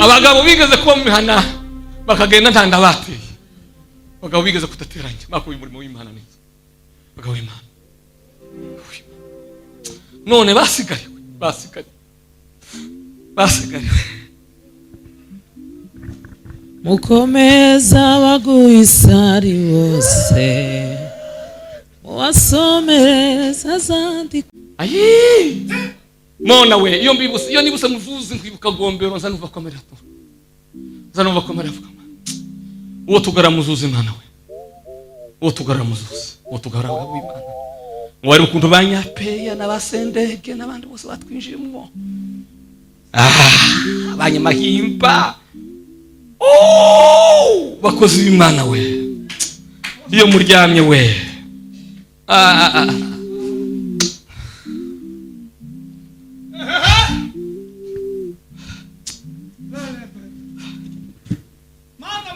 Abagabo bigeze kuba mu mihana bakagenda nta nda bateye, abagabo bigeze kudateranya, bakuye umurimo w'Imana neza, abagabo b'Imana none basigariwe, basigariwe, basigariwe. Mukomeza abaguye isari bose, mubasomereza zandiko. Ayi mona we, iyo mbibuse, iyo nibuse muvuzi, nkwibuka Gombero, nza numva ko amarira, nza numva ko amarira avuga. Uwo tugara muzuzi, Imana we, uwo tugara muzuzi, uwo tugara w'Imana, ngo wari ukuntu banyapeya n'abasendege n'abandi bose batwinjiyemo, ah, abanyamahimba. Oh, bakozi b'Imana we, iyo muryamye we, ah, ah, ah.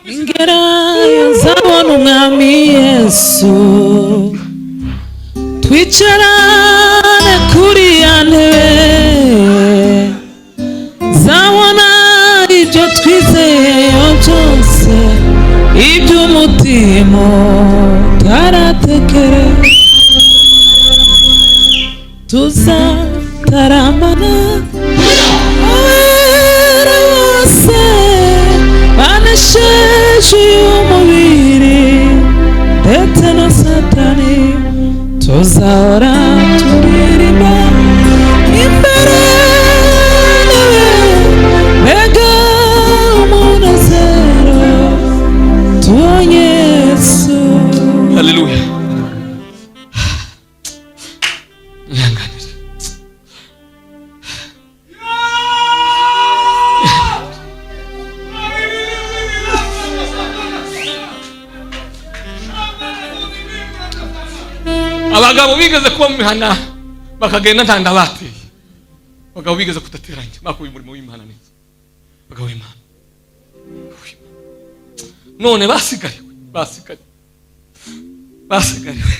Ingerayo nzabona Umwami Yesu, twicarane kuri ya ntebe, nzabona ibyo twizeyeyo byose, iby'umutima utaratekere, tuzataramana abera bose banesheje uyu mubiri ndetse na Satani, tuzahora turirimba imbere nawe. Mbega umunezero tubonye Yesu! Haleluya! Mwihanganire. Abagabo bigeze kuba mu mihana bakagenda nta nda bateye, abagabo bigeze kudateranya, bakuye umurimo w'Imana neza, abagabo b'Imana none basigariwe, basigariwe, basigariwe.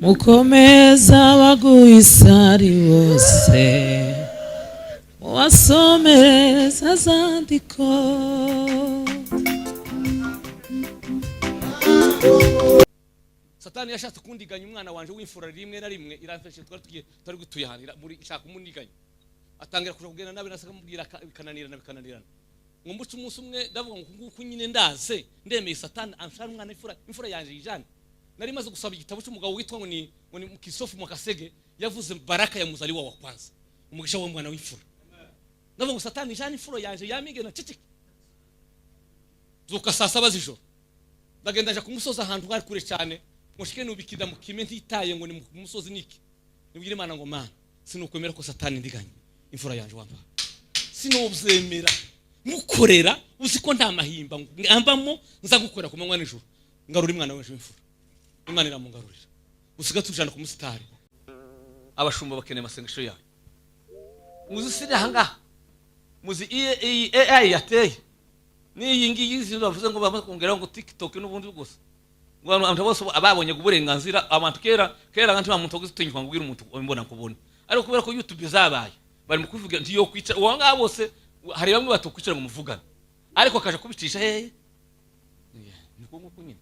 Mukomeza abaguye isari bose, mubasomereza zandiko. Satani yashatse kundiganya umwana wanje w'imfura rimwe na rimwe, iramfashe, twari tugiye, twari gutuye ahantu, muri ishaka kumundiganya, atangira kuja kugenda nabi, nasa kamubwira bikananirana, bikananirana, ngo mbuce umunsi umwe ndavuga ngo nguku nyine ndaze ndemeye Satani anshara umwana, imfura, imfura yanje yijane. Nari maze gusaba igitabo cy'umugabo witwa ngo ni Kisofu Mwakasege, yavuze baraka ya muzaliwa wa kwanza, umugisha w'umwana w'imfura. Ndavuga ngo Satani ijane imfura yanje, yamige na ceceke. Zuka saa 7 z'ijoro, ndagenda nja ku musozi ahantu hari kure cyane, ngo nshike nubikida mu kime, ntitaye ngo ni mu musozi niki, nibwire Imana ngo: "Mana, sinukwemera ko Satani ndiganye imfura yanje wampa, sinubyemera mukorera, uzi ko nta mahimba ngambamo, nza gukorera ku manywa nijoro, ngarura umwana wanje w'imfura." Imana iramungarurira, usiga tujana ku musitari. Abashumba bakeneye amasengesho yayo. Muzi siri ahangaha, muzi iyi AI yateye n'iyi ngiyi izi bavuze ngo bamaze kongeraho ngo TikTok n'ubundi gusa, ngo abantu bose ababonye uburenganzira. Abantu kera kera nta muntu ugutinyuka ngo ubwire umuntu mbona kubona, ariko kubera ko YouTube zabaye, bari mu kuvuga nti yo kwicara uwo ngaho bose, hari bamwe batokwicara ngo muvugane, ariko akaja kubicisha hehe? Ni ko nguko nyine.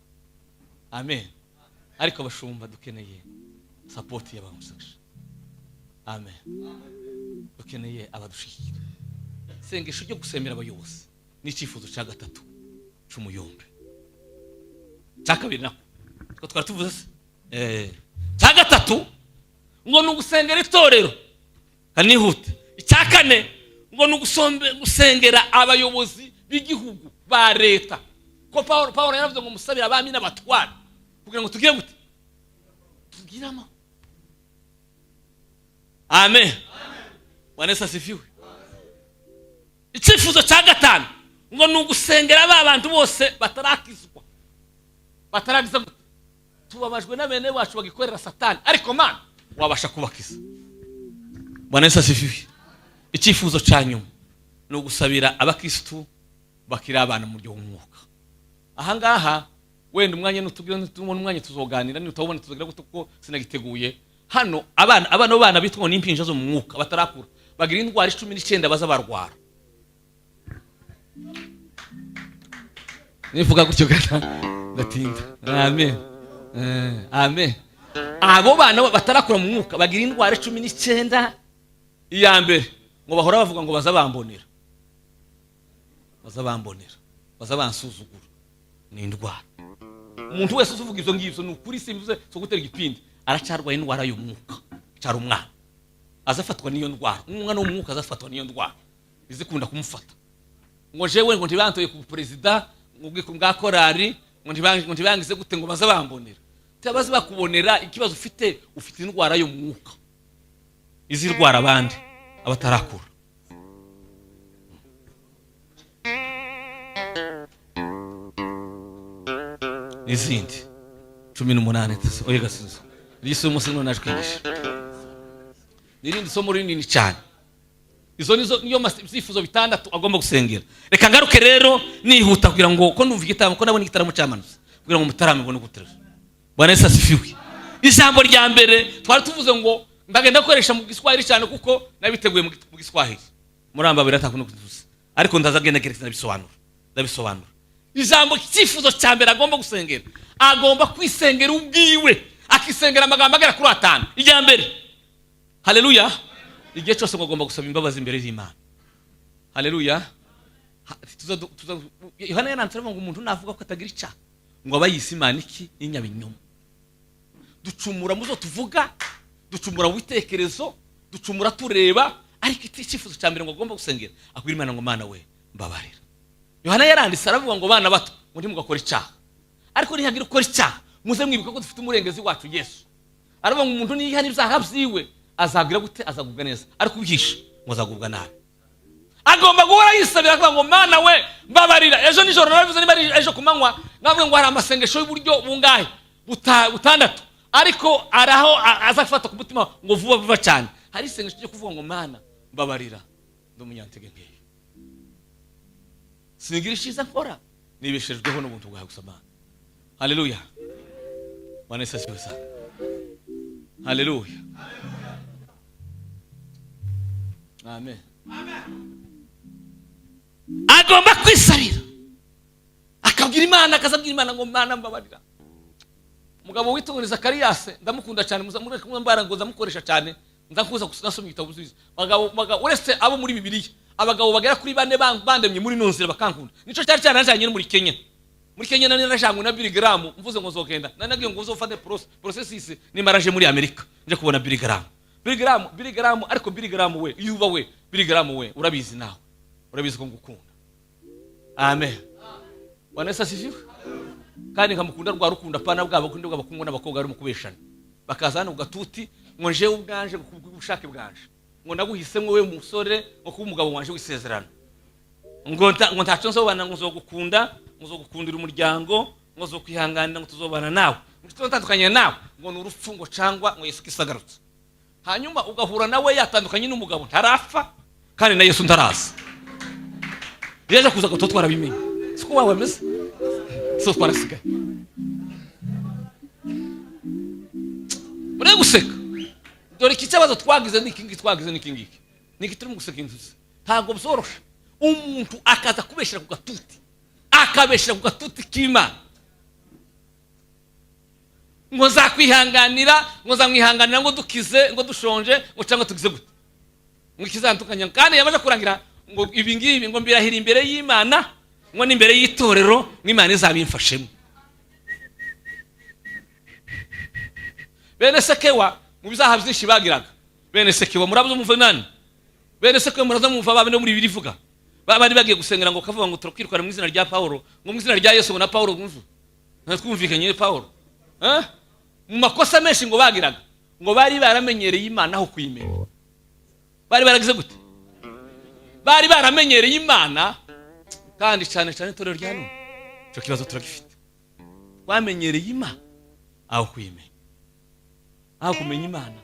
Amen. Ariko abashumba dukeneye support y'abamusasha. Amen. Dukeneye abadushigikira. Isengesho ryo gusemera abayobozi ni icyifuzo cya gatatu c'umuyombe, cya kabiri nako two twari tuvuze se, cya gatatu ngo ni ugusengera itorero, kanihute. Icya kane ngo ni gusengera abayobozi b'igihugu ba leta, ko Paul yaravuze ngo musabire abami n'abatware kugira ngo tugire gute? Tugire amahoro. Amen. Bwana Yesu asifiwe. Icyifuzo cya gatanu ngo ni ugusengera ba bantu bose batarakizwa, bataragiza gute? Tubabajwe na bene bacu bagikorera Satani, ariko Mana wabasha kubakiza. Bwana Yesu asifiwe. Icyifuzo cya nyuma ni ugusabira abakirisitu bakiri abana mu buryo bw'umwuka. Ahangaha wenda umwanya nutubwira, nitubona umwanya tuzoganira, nitubona tuzogira gute, kuko sinagiteguye hano. Abana, abana bana bitwa ngo ni impinja zo mu mwuka batarakura. Bagira indwara 19 baza barwara. Nivuga gutyo gata ndatinda. Amen. Amen. Abo bana batarakura mu mwuka bagira indwara 19. Iya mbere, ngo bahora bavuga ngo baza bambonera, baza bambonera, baza bansuzugura. Ni indwara. Umuntu wese uvuga ibyo ngibyo, ni ukuri, simvuze so gutera igipindi, aracarwaye indwara y'umwuka. Cara umwana azafatwa n'iyo ndwara. Umwana w'umwuka azafatwa n'iyo ndwara izikunda kumufata, ngo jewe ngo ntibantoye ku perezida, ngo bwa korari, ngo ntibangize gute, ngo baza bambonera. Baza bakubonera. Ikibazo ufite, ufite indwara y'umwuka izirwara abandi abatarakura. N'izindi 18. Oya gasubizo, iri somo se none kwigisha n'irindi somo rinini cyane. Izo nizo niyo byifuzo bitandatu agomba gusengera. Reka ngaruke rero nihuta, kugira ngo ko ndumva igitaramo, ko nabona igitaramo cyamanutse, kugira ngo mutarame mbone guterera. Bwana Yesu asifiwe. Ijambo rya mbere twari tuvuze ngo ndagenda gukoresha mu Giswahili cyane, kuko nabiteguye mu Giswahili. Murambabira atakuno kuvuze, ariko ndaza genda gereka ndabisobanura, ndabisobanura. Ijambo, icyifuzo cya mbere agomba gusengera, agomba kwisengera ubwiwe, akisengera amagambo agera kuri atanu. Ijya mbere, haleluya, igihe cyose ngo agomba gusaba imbabazi imbere y'Imana. Haleluya. Yohana yaranditse aravuga ngo umuntu navuga ko atagira icyaha, ngo aba yise Imana iki? Y'inyabinyoma. Ducumura mu zo tuvuga, ducumura mu bitekerezo, ducumura tureba. Ariko icyifuzo cya mbere ngo agomba gusengera, akubwira Imana ngo: "Mana we, mbabarira." Yohana yaranditse aravuga ngo: "Bana bato, ngo ntimugakore icyaha, ariko nihagira ukora icyaha, muze mwibuka ko dufite umurengezi wacu Yesu." Aravuga ngo umuntu niyihana ibyaha byiwe azagira gute? Azagubwa neza, ariko ubyihishe ngo azagubwa nabi. Agomba guhora yisabira, akavuga ngo: "Mana we, mbabarira." Ejo nijoro narabivuze, niba ari ejo ku manywa, navuga ngo hari amasengesho y'uburyo bungahe? Butandatu. Ariko araho aza gufata ku mutima ngo vuba vuba cyane. Hari isengesho ryo kuvuga ngo: "Mana, mbabarira, ndi umunyantege nkeya, singira icyiza nkora, nibeshejweho n'ubuntu bwawe gusa, Mana." Haleluya. Bwana Yesu asifiwe sana. Haleluya. Amen. Agomba kwisabira, akabwira Imana, akazabwira Imana ngo: "Mana, mbabarira." Umugabo witwa Zakariyase ndamukunda cyane, mbara ngo ndamukoresha cyane, ndakuza nasomye igitabo byiza. Bagabo, uretse abo muri Bibiliya, abagabo bagera kuri bane bandemye muri ino nzira bakankunda. Nico cyari cyaranjanye no muri Kenya. Muri Kenya nari narajanywe na Billy Graham. Mvuze ngo nzogenda, nari nagiye ngo uzofate processus nimara aje muri Amerika nje kubona Billy Graham. Billy Graham, Billy Graham, ariko Billy Graham we, yuba we, Billy Graham we, urabizi nawe, urabizi ko ngukunda. Amen. Bwana Yesu asifiwe. Kandi nkamukunda rwa rukundo, apana bwa bukundi bw'abakungu n'abakobwa barimo kubeshana, bakaza hano ku gatuti ngo: "Njewe ubwanje, kubw'ubushake bwanje, ngo naguhisemo we musore, ngo kuba umugabo wanje w'isezerano, ngo ntacyo nzobana, ngo nzogukunda, ngo nzogukundira umuryango, ngo nzokwihanganira, ngo tuzobana nawe, ngo tuzatandukanye nawe, ngo ni urupfu, ngo cangwa ngo Yesu Kristo agarutse." Hanyuma ugahura nawe yatandukanye n'umugabo, ntarapfa kandi na Yesu ntaraza. Yaje kuza ngo tuba twarabimenye, siko wawe ameze, so twarasigaye muri guseka. Dore iki kibazo twagize ni iki ngiki, twagize ni iki ngiki, ni iki turimo guseka. Inzuzi ntabwo byoroshe. Umuntu akaza kubeshyira ku gatuti, akabeshyira ku gatuti k'Imana ngo nzakwihanganira, ngo nzamwihanganira, ngo dukize, ngo dushonje, ngo cyangwa tugize gute, ngo ikizandukanya. Kandi yamaze kurangira ngo ibi ngibi, ngo mbirahira imbere y'Imana, ngo n'imbere y'itorero, ngo Imana izabimfashemo. Bene Sekewa mu bizaha byinshi bagiraga, bene Sekewa murabuze mumva nani? Bene Sekewa muraza mumva babe no muri bibiri ivuga bari bagiye gusengera, ngo kavuga ngo: "Turakwirukana mu izina rya Paulo," ngo mu izina rya Yesu, ngo na Paulo mwumva twumvikanye Paulo. Eh? Mu makosa menshi ngo bagiraga, ngo bari baramenyereye Imana aho kuyimenya. Bari baragize gute? Bari baramenyereye Imana. Kandi cyane cyane itorero rya none icyo kibazo turagifite. Twamenyereye Imana aho kuyimenya, aho kumenya Imana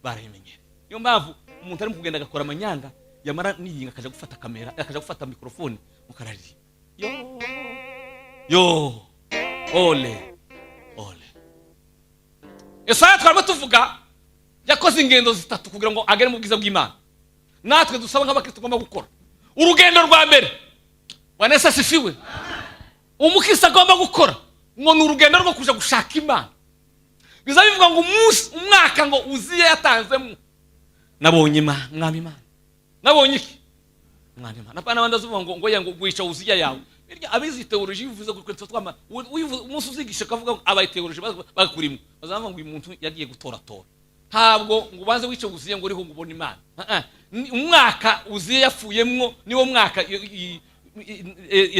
barayimenyereye. Niyo mpamvu umuntu arimo kugenda agakora amanyanga, yamara niyinga akajya gufata kamera, akajya gufata mikorofone, mukararirimba yo yo ole ole. Yesaya twarimo tuvuga yakoze ingendo zitatu kugira ngo agere mu bwiza bw'Imana. Natwe dusaba nk'abakristo tugomba gukora urugendo rwa mbere. Bwana Yesu asifiwe. Umukristo agomba gukora ngo ni urugendo rwo kuja gushaka Imana. Biza bivuga ngo umunsi, umwaka ngo Uziya yatanzemo, nabonye Imana, Mwami Imana. Nabonye iki? Mwami Imana. Apana abandi bavuga ngo ya ngo gwica Uziya yawe. Birya abizi theology bivuze ko twe twama umunsi uzigisha kavuga ngo abaye theology bakurimo, bazavuga ngo uyu muntu yagiye gutoratora. Ntabwo ngo ubanze wice Uziya ngo uriho ngo ubone Imana. Ah, ah. Umwaka Uziya yapfuyemwo niwo mwaka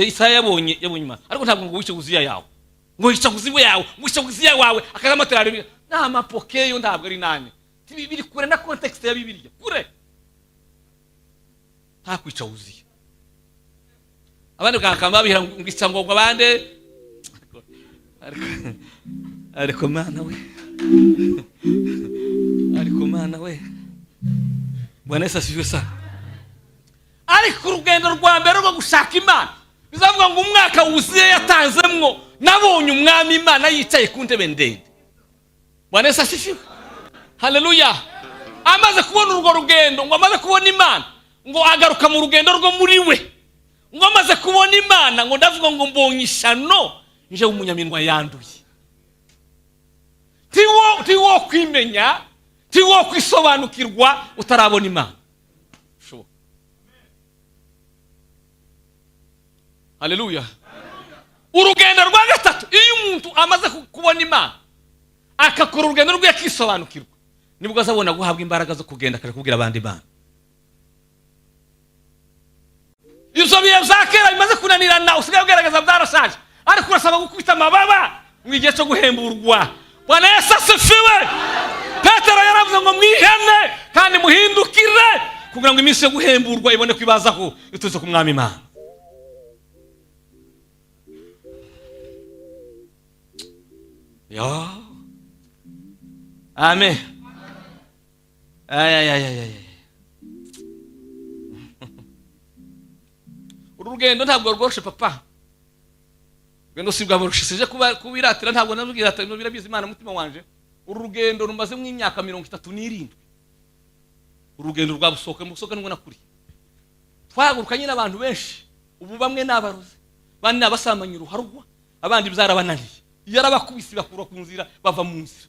Isaya yabonye Imana. Ariko ntabwo ngo wice Uziya yawe, ngo wice Uziya yawe, ngo wice Uziya wawe akazamatera. Ni amapokeyo, ntabwo ari nane. Biri kure na context ya Bibiliya, kure. Nta kwica Uziya. Abandi bakaba babihira ngo ica ngo abande. Ariko Mana we, ariko Mana we. Bwana Yesu asifiwe sana. Ariko urugendo rwa mbere rwo gushaka Imana, bizavuga ngo umwaka wuzuye yatanzemwo, nabonye Umwami Imana yicaye ku ntebe ndende. Bwana Yesu asifiwe, haleluya. Amaze kubona urwo rugendo, ngo amaze kubona Imana, ngo agaruka mu rugendo rwo muri we. Ngo amaze kubona Imana, ngo ndavuga ngo mbonye ishano nje w'umunyaminwa yanduye. Ntiwo kwimenya, ntiwo kwisobanukirwa utarabona Imana. Bishoboka. Haleluya. Urugendo rwa gatatu, iyo umuntu amaze kubona Imana, akakora urugendo rwe akisobanukirwa, nibwo azabona guhabwa imbaraga zo kugenda akaja kubwira abandi Imana. Ibyo bihe bya kera bimaze kunanirana, usigaye ugaragaza byarashaje, ariko urasaba gukubita amababa mu gihe cyo guhemburwa. Bwana Yesu asifiwe. Petero yaravuze ngo mwihane kandi muhindukire kugira ngo iminsi yo guhemburwa ibone kwibazaho iturutse ku Mwami Imana. Yo, amen. Ay, ay, ay, ay, ay. Uru rugendo ntabwo rworoshe, papa. Rugendo si bwaboroshe. Sije kuba kubiratira, ntabwo nabwirata, birabizi Imana umutima wanje. Uru rugendo rumaze mu imyaka 37. Urugendo rwa Busoka, mu Busoka nibwo nakuriye. Twahagurukanye n'abantu benshi, ubu bamwe ni abarozi, abandi ni abasambanyi ruharwa, abandi byarabananiye, yarabakubise bakura ku nzira, bava mu nzira.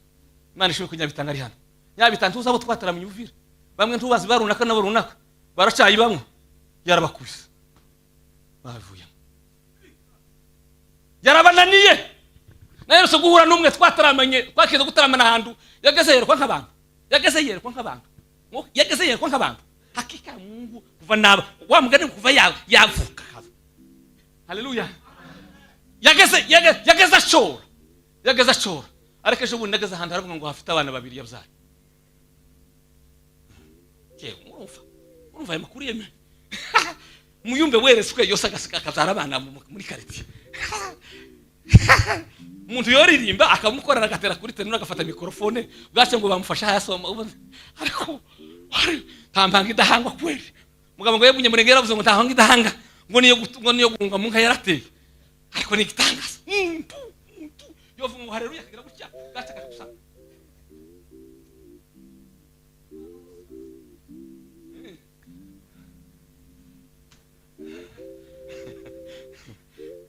Imana ishobora kunyabitanga ari hano Nyabitanga. Ntuzi abo twataramye Uvira, bamwe ntubazi ba runaka n'abo runaka baracaye, bamwe yarabakubise bavuyemo, yarabananiye. Naherutse guhura n'umwe twataramanye, twakeze gutaramana ahantu, yageze yerekwa nk'abantu, yageze yerekwa nk'abantu, yageze yerekwa nk'abantu. Hakika Mungu kuva naba wa mugani kuva yavuka. Haleluya. Yageze ashora, yageze ashora. Ariko ejo bundi nageze ahantu haravuga ngo hafite abana babiri yabyaye. Yewe, urumva ayo makuru yeme muyumbe weretswe yose agasika akabyara abana muri quartier. Umuntu yoririmba akamukorera, agatera kuri tenura, agafata mikorofone bwace ngo bamufashe hayasoma. Ariko nta mpanga idahangwa kweli. Mugabo ngo yebunye murenge yaravuze ngo nta mpanga idahanga, ngo niyo guhunga mu nka yarateye. Ariko ni igitangaza. Muntu yovuga ngo haleluya akagira gutya bwace akaja gusanga.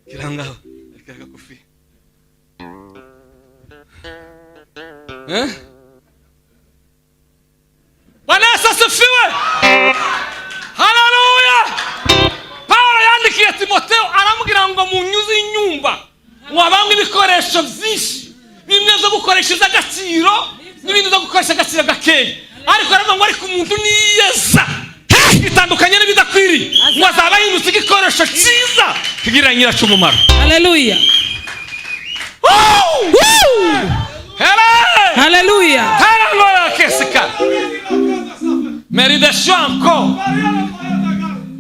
Kirangaho kiraga kofi. Eh? Bwana Yesu asifiwe. Haleluya. Paulo yandikiye Timotheo aramubwira ngo munyuze inyumba ngo ibikoresho byinshi, bimwe byo gukoresha iby'agaciro n'ibindi byo gukoresha agaciro gakeya. Ariko aravuga ngo ariko umuntu niyeza bitandukanye n'ibidakwiriye, ngo azaba ahindutse igikoresho cyiza kigirira nyiracyo umumaro. Haleluya. Woo! Hele! Haleluya. Haleluya kesika. Meridation encore.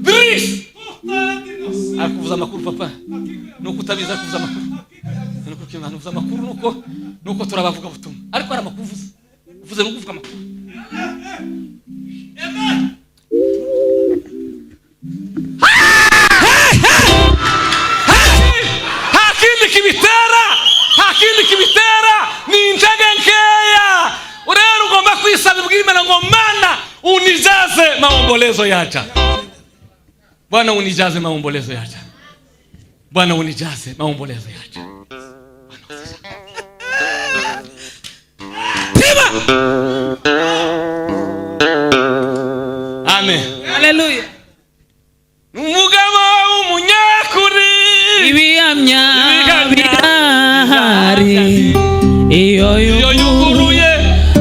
Dris. Akuvuza amakuru, papa. Nuko utabizi akuvuza amakuru. Nuko kimana uvuza amakuru, nuko turabavuga butumwa. Ariko hari amakuru uvuze. Uvuze no kuvuga amakuru. Nta kindi kibitera, nta kindi kibitera, ni intege nkeya. Rero ugomba kwisaba ibw'Imana ngo Mana unijaze maombo. Maombolezo yaja. Bwana unijaze maombolezo yaja. Bwana unijaze maombolezo yaja. Tiba! Amen. Haleluya. Umugabo w'umunyakuri. Ibihamya Ibihamya birahari iyo iyo yuguruye yuguruye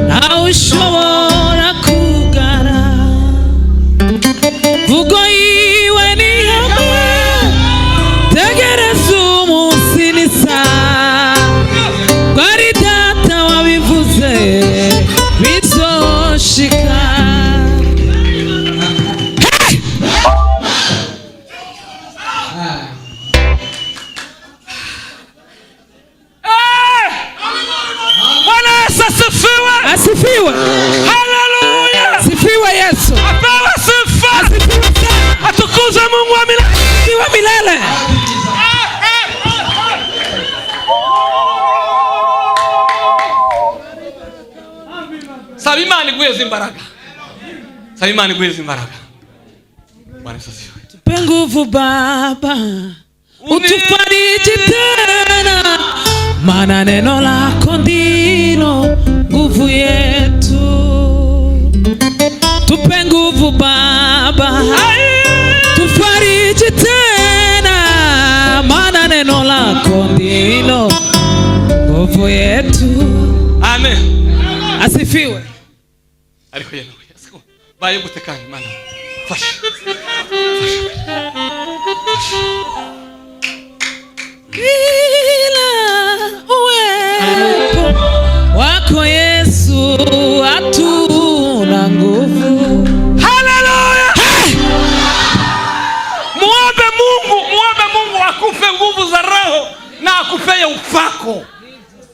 ntawe ushobora kugara vugo yiwe ni hamwe tegereza umunsi n'isaha ko ari data wabivuze bizoshika. Hey! Bwana Yesu asifiwe. Asifiwe. Haleluya. Asifiwe Yesu. Apewe sifa. Asifiwe sana. Atukuzwe Mungu wa milele. Asifiwe milele. Saba Imana iguheze imbaraga. Saba Imana iguheze imbaraga. Bwana Yesu asifiwe. Tupe nguvu Baba, utufariji tena, maana neno lako ndilo nguvu yetu. Tupe nguvu Baba, tufariji tena, maana neno lako ndilo nguvu yetu. Amen. Asifiwe. Ariko yewe siko baye gute kandi Mana fasha. Bila uwepo wako Yesu hatuna nguvu. Haleluya. Muombe Mungu, muombe Mungu akupe nguvu za roho na akupeye upako.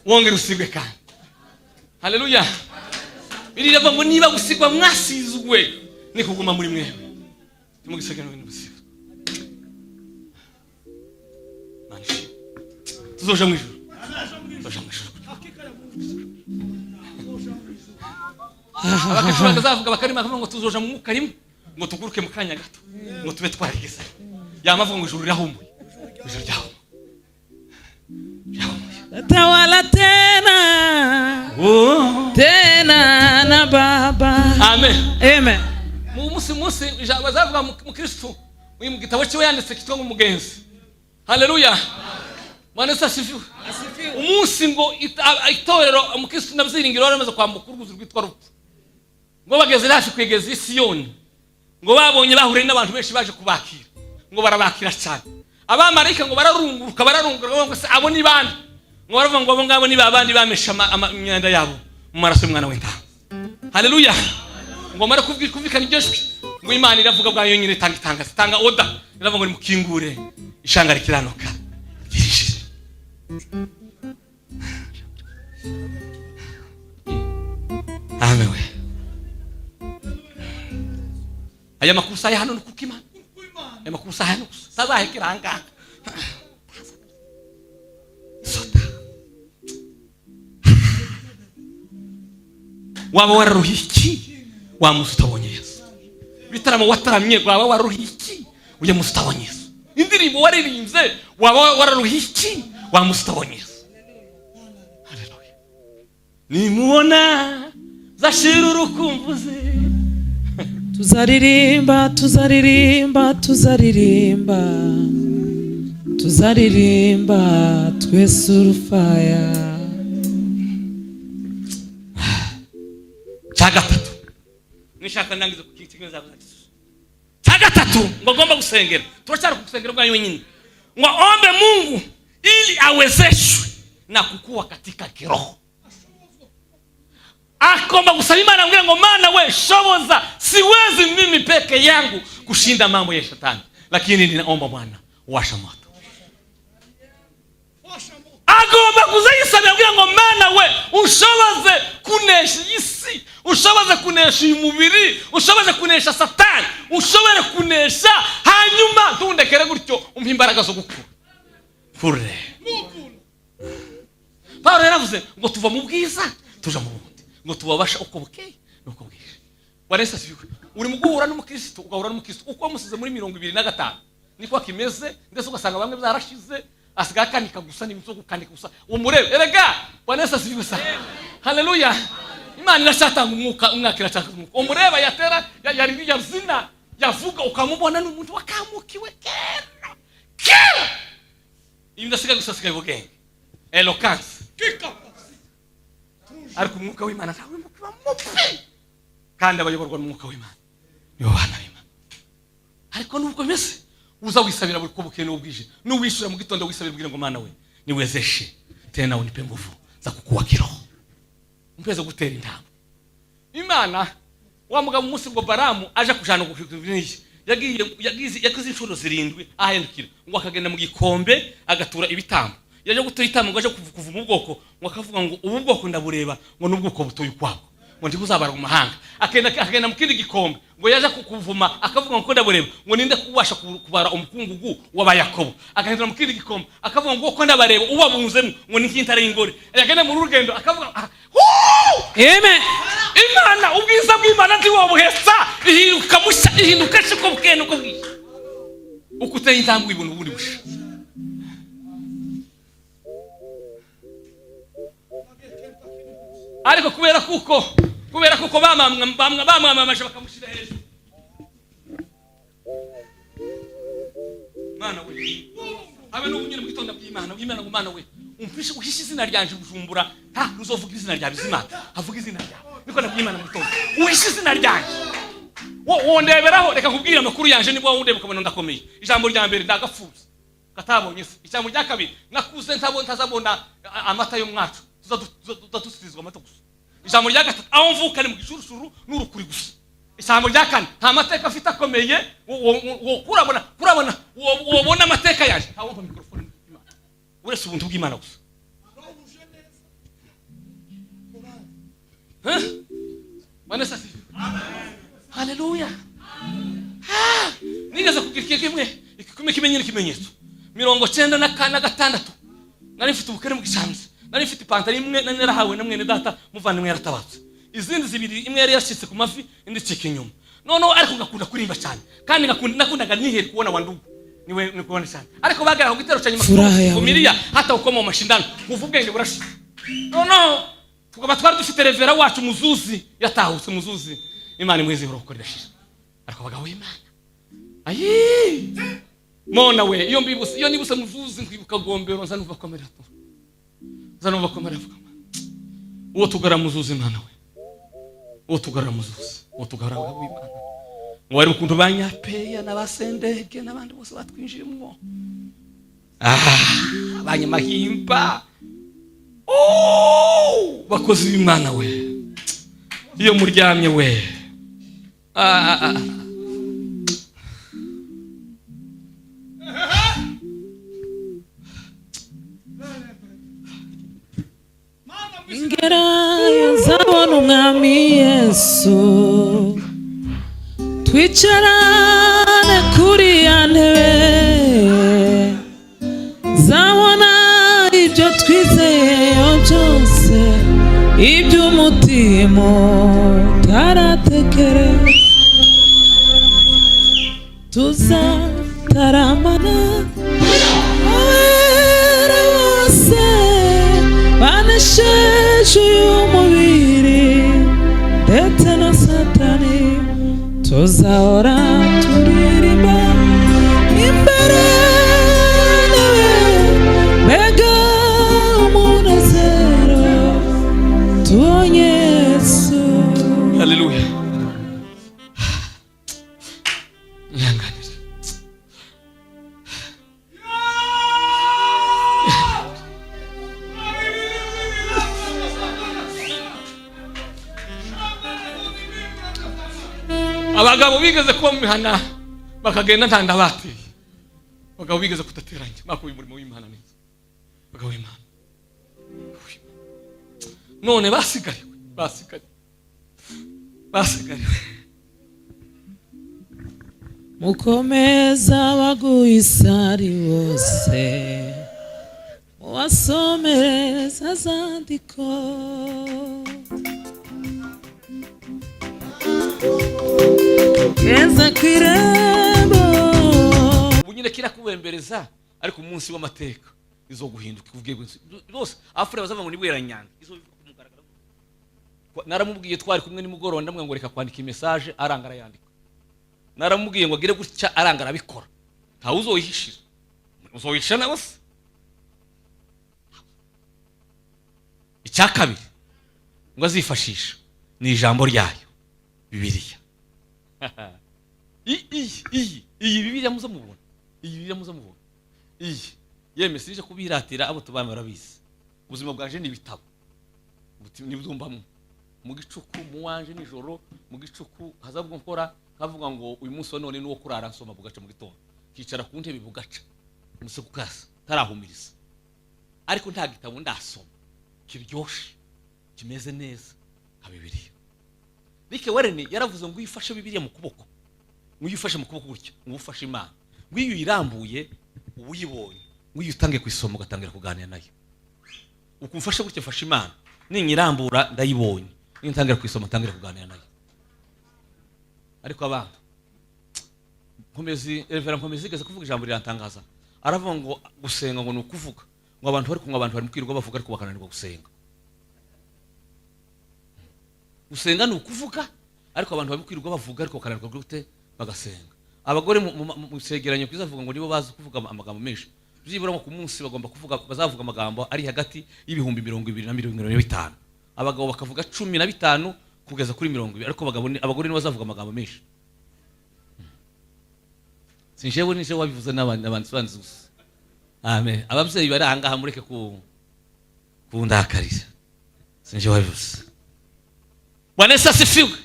Wongere usigwe kandi. Haleluya. Biriya ngo niba gusigwa mwasizwe ni kuguma muri mwewe. Timugiseke no gusigwa. Mana ishimwe. Tuzoja mu ijuru. Tuzoja mu ijuru. Abakristo bakazavuga bakarima bakavuga ngo tuzoja mu mwuka rimwe ngo tuguruke mu kanya gato ngo tube twarigeze. Yamavuga ngo ijuru rirahumuye. Ijuru ryahumuye. Ryahumuye. Tawala tena Oh. tena na Baba. Amen. Amen. Mu munsi munsi ijambo bazavuga mu Kristo mu gitabo cyiwe yanditse kitwa ngo umugenzi. Haleluya. Bwana Yesu asifiwe. Umunsi ngo itorero umukristo na byiringiro bari bamaze kwambuka uruzi rwitwa rupfu. Ngo bageze hafi kwegeza i Siyoni. Ngo babonye bahuriye n'abantu benshi baje kubakira. Ngo barabakira cyane. Abamarayika ngo bararunguruka bararunguruka bavuga ngo se abo ni bande? Ngo baravuga ngo abo ngabo ni babandi bamesha imyenda yabo mu maraso y'umwana w'intama. Haleluya. Ngo mara kumvikana iryo jwi ngo Imana iravuga bwayo nyine itanga itangazo itanga oda iravuga ngo nimukingure ishanga rikiranuka ryinjire. Amen we. Aya makuru saya hano ni kuko Imana aya makuru saya hano gusa sazahekera ahangaha sota waba wararuhiye iki wa munsi utabonye Yesu ibitaramo wataramye waba wararuhiye iki uyu munsi utabonye Yesu indirimbo waririmbye waba wararuhiye iki wa munsi utabonye Yesu. Haleluya. Nimubona zashira urukumbuzi. Tuzaririmba, tuzaririmba, tuzaririmba, tuzaririmba twese urufaya. Cya gatatu nishaka ndangiza ku kintu zavuze. Cya gatatu ngo agomba gusengera, turacyari ku gusengera bwa wenyine, ngo aombe Mungu ili awezeshwe na kukua katika kiroho. Akomba gusaba Imana ambwira ngo Mana we shoboza, siwezi mimi peke yangu kushinda mambo ya shetani, lakini ninaomba Bwana washa moto. Agomba kuzayisabira kugira ngo Mana we ushoboze kunesha isi, ushoboze kunesha uyu mubiri, ushoboze kunesha satani, ushobore kunesha, hanyuma ntundekere gutyo, umpe imbaraga zo gukura kure. Pawulo yaravuze ngo tuva mu bwiza tuja mu bundi, ngo tubabasha uko bukeye nuko bwije. Bwana Yesu asifiwe. Uri mu guhura n'umukristo, ugahura n'umukristo uko wamusize muri 2025 niko akimeze, ndetse ugasanga bamwe byarashize, asigaye akanika gusa n'ibintu byo gukanika gusa. Umurebe erega. Bwana Yesu asifiwe sana, haleluya. Imana iracyatanga umwuka, umwaka iracyatanga umwuka. Umureba yatera yari yazina yavuga, ukamubona ni umuntu wakamukiwe kera kera. Ibi ndasigaye gusa, asigaye ubwenge, eloquence, ariko umwuka w'Imana ntawe mukiba mubi. Kandi abayoborwa n'umwuka w'Imana nibo bana b'Imana. Ariko nubwo bimeze, uza wisabira buri ko bukeye n'ubwije, n'uwishyura mu gitondo wisabira, ubwire ngo: "Mana we, niwezeshe tena, unipe nguvu za kukua kiroho, umpeze gutera intambwe." Imana wa mugabo, umunsi ngo Baramu aje kujana yagiye, yagize inshuro zirindwi ahindukira, ngo akagenda mu gikombe agatura ibitambo. Yaje gutura ibitambo, ngo aje kuva mu bwoko, ngo akavuga ngo: "Ubu bwoko ndabureba," ngo "n'ubwoko butuye ukwabwo," ngo "ntibuzabara mu mahanga." Akagenda mu kindi gikombe, ngo yaje kuvuma, akavuga ngo: "Ko ndabureba," ngo "ninde kubasha kubara umukungugu w'Abayakobo?" Agahindura mu kindi gikombe, akavuga ngo: "Ko ndabareba, ubabunzemo," ngo "ni nk'intare y'ingore." Yagenda muri rugendo akavuga "Huu!" Amen. Imana, ubwiza bw'Imana ntiwobuhesa, ihinduka mushya, ihinduka nshya uko bukeye n'uko bwije. Uko uteye intambwe ibintu ubundi busha. Ariko kubera kuko bamwamamaje bakamushyira hejuru, Mana we, habe n'ubu nyine mu gitondo bw'Imana bw'Imana ngo: "Mana we, umfishe uhishe izina ryanje Bujumbura, nta uzovuga izina rya Bizimana, havuga izina ryawe." Niko nabw'Imana mu gitondo: "Uhishe izina ryanje." Wondeberaho, reka nkubwire amakuru yanje. Niba wundeba ukabona ndakomeye, ijambo rya mbere, ndagapfuza katabonye se. Ijambo rya kabiri, nakuze ntabona, ntazabona amata yo mwacu, tuza dusizwa amata gusa. Ijambo rya gatatu, aho mvuka ni mu gicurucuru n'urukuri gusa. Ijambo rya kane, nta mateka afite akomeye. Kurabona wobona amateka yanjye, ntawumva mikorofone y'Imana uretse ubuntu bw'Imana gusa. Huh? Bwana Yesu asifiwe. Haleluya. Ah, nigeze kugira ikintu kimwe kimwe kimenye n'ikimenyetso. 96 nari mfite ubukene mu gisanzwe. Nari mfite ipantaro imwe nari narahawe na mwene data muvandimwe yaratabatse. Izindi zibiri, imwe yari yacitse ku mavi, indi icika inyuma. Noneho ariko ngakunda kurimba cyane, kandi ngakunda, nakundaga nihere kubona wa ndugu niwe ni kubona cyane. Ariko bagera ku gitero cya nyuma, Furaha yawe. Vumilia hata ukoma mu mashindano, kuva ubwenge burashira. Noneho tukaba twari dufite revera wacu Muzuzi, yatahutse Muzuzi, Imana imwezi iruhuko rirashira. Ariko abagabo b'Imana, ayi mona we, iyo mbibuse, iyo nibuse Muzuzi, nkwibuka Gombero, nza numva komera, nza numva komera avuga uwo tugara Muzuzi. Imana we, uwo tugara Muzuzi, uwo tugara abagabo b'Imana, ngo bari ukuntu banyapeya n'abasendege n'abandi bose batwinjiyemo, ah, abanyamahimba. Oh, bakozi b'Imana we, iyo muryamye we, ah, ah, ah. Ingerayo nzabona umwami Yesu, twicarane kuri ya ntebe, nzabona ibyo twizeyeyo byose, iby'umutima utaratekereza. Tuzataramana abera bose banesheje uyu mubiri ndetse na Satani. Tuzahora turirimba imbere nawe, mbega umunezero tubonye Yesu. Haleluya. Nyanganira. Abagabo bigeze kuba mu mihana bakagenda nta nda bateye, abagabo bigeze kudateranya, bakuye umurimo w'Imana neza, abagabo b'Imana. Abagabo b'Imana. None basigariwe, basigariwe, basigariwe. Mukomeza abaguye isari bose, mubasomereza zandiko. Ngeze ku irembo. Ubu nyine kirakubembereza, ariko umunsi w'amateka izo guhinduka uvuge rwose. Afure bazavuga ngo ni bweranyanga, izo bivuga ku mugaragaro. Naramubwiye, twari kumwe nimugoroba, ndamubwira ngo reka kwandika message, aranga arayandika. Naramubwiye ngo agire gutya, aranga arabikora. Ntawe uzoyihishira, uzoyihisha nawe se? Icya kabiri ngo azifashisha ni ijambo ryayo, Bibiliya. Iyi Bibiliya muza mubona, iyi Bibiliya muza mubona iyi, yemwe sinje kubiratira, abo tubana barabizi. Ubuzima bwanje ni ibitabo. Nibyumbamwo mu gicuku, mu wanje nijoro mu gicuku hazabwo nkora nkavuga ngo uyu munsi wa none ni uwo kurara nsoma bugaca mu gitondo, kicara ku ntebe bugaca umusego ukasa ntarahumiriza, ariko nta gitabo ndasoma kiryoshe kimeze neza nka Bibiliya. Rick Warren yaravuze ngo iyo ufashe Bibiliya mu kuboko, ngo iyo ufashe mu kuboko gutya, ngo ufashe Imana, ngo iyo uyirambuye uba uyibonye, ngo iyo utangiye kuyisoma ugatangira kuganira nayo. Ukumfashe gutya, mfashe Imana, ninyirambura ndayibonye, niyo ntangira kuyisoma ntangira kuganira nayo. Ariko abantu, Nkomezi, Reverend Nkomezi igeze kuvuga ijambo rirantangaza. Aravuga ngo gusenga ngo ni ukuvuga, ngo abantu bari kumwe, abantu bari mu kwirirwa bavuga ariko bakananirwa gusenga. Gusenga ni ukuvuga, ariko abantu bari kwirirwa bavuga ariko bakananirwa gute? Bagasenga. Abagore mu cyegeranyo kwiza bavuga ngo nibo bazi kuvuga amagambo menshi. Byibura ngo ku munsi bagomba kuvuga, bazavuga amagambo ari hagati y' 20,000 na 25,000, abagabo bakavuga 15 kugeza kuri 20, ariko abagore nibo bazavuga amagambo menshi. Sinjewe, nije wabivuze n'abandi, n'abandi banzi gusa. Amen. Ababyeyi bari ahangaha, mureke ku kundakarira, sinje wabivuze. Bwana Yesu asifiwe.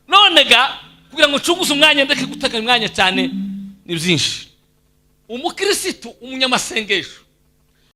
None ga kugira ngo ncunguze umwanya, ndeke gutaka umwanya cyane, ni byinshi. Umukirisitu umunyamasengesho